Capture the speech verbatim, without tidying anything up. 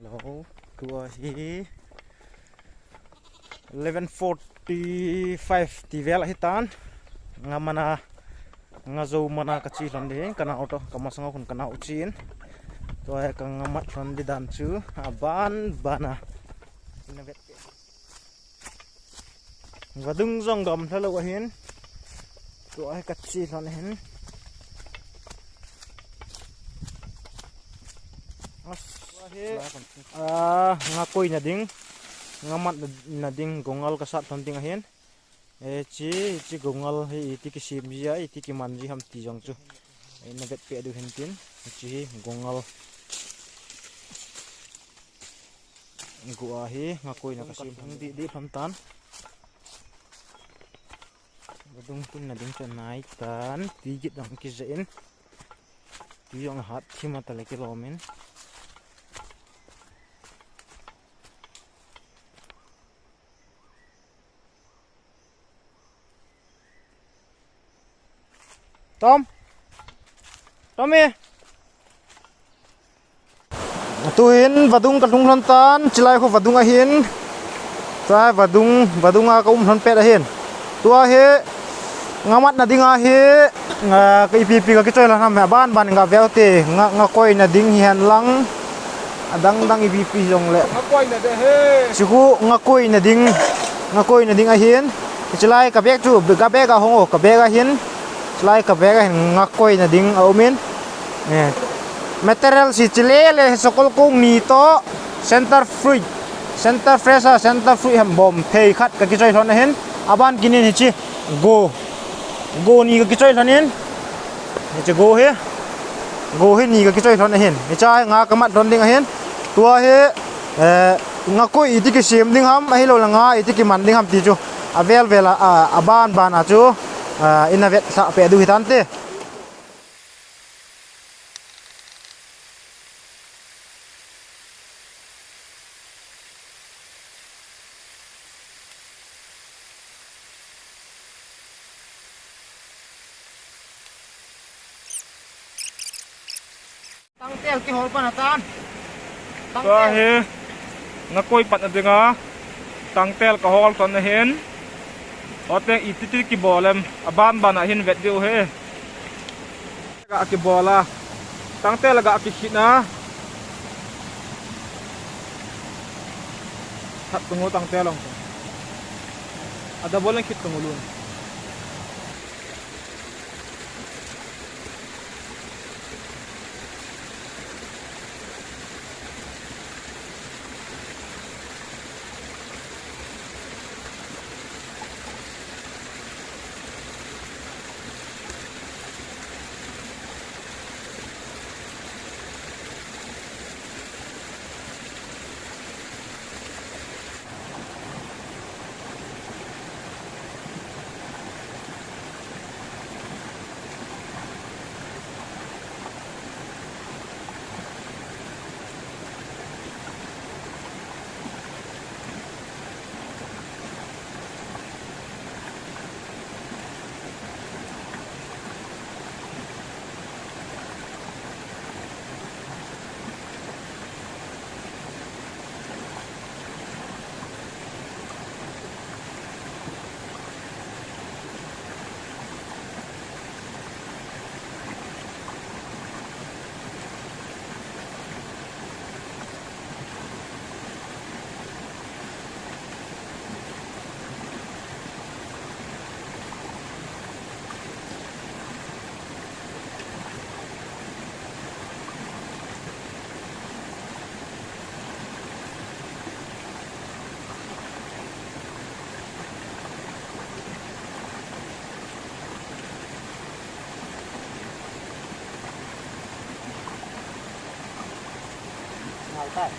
Hello, tua hi eleven forty-five ti vel ahi tan. Nga mana, nga jo mana ka chi lhon ding, ka nao to, ka masanga khun ka nao chin. Tua hi ka nga mat lhon ding dan chu, aban bana. Ina vet. Vadung jong gam lha lou ahin. Tua hi ka chi lhon ahin. As, tua hi, ah, nga koina ding, nga matna ding, gongal ka sat lhon ding ahin. E, chi, chi gongal hi iti kisem ji a, iti kiman ji ham ti jong chu. E, na vet peh diu hin tin, chi hi gongal. Go ahi, nga koina ka sem hung di, di lhon tan. Vadung tunna ding chu nai tan, ti git dang kija in. Ti jong hat thim a tale kilom in. Tom. Tom e. Tuhin vadung ka lhung lhon tan, chilai khu vadung ahin. Chai vadung, vadung a ka um lhon pet ahin. Tua hi, nga matna ding ahi, nga ka ipi ipi ka kichoi lhon ham, aban ban nga veu te, nga, nga koina ding hi hen lang, adang dang ipi ipi jong le. Nga koina ding he. Chi khu nga koina ding, nga koina ding ahin. Chilai ka bag chu, ka bag a hong o, ka bag ahin. Chilai ka bag ahin, nga koina ding a um in. Eh. Material si chile le sokol kong ni to center fruit. Center fresh a center fruit ham bom thei khat ka kichoi lhon ahin. Aban kinin hichi go. Go ni ka kichoi lhon in. Hichi go hi. Go hi ni ka kichoi lhon ahin. Hicha nga ka mat lhon ding ahin. Tua hi, eh, nga koi iti kisem ding ham, ahilou le nga iti kiman ding ham ti chu. Avel vel a, a, aban ban a chu, a, ina vet lha peh diu hi tan te. Tangtel kihol pan atan. Tua hi, nga koi patna dinga, tangtel ka hol ton ahin. Hote iti ti kibol em, aban ban ahin vet diu he. Ga kibol a. Tangtel ga kikhit na. That tungu tangtel long. Ada boleh khit tungu lun. Ngal tai.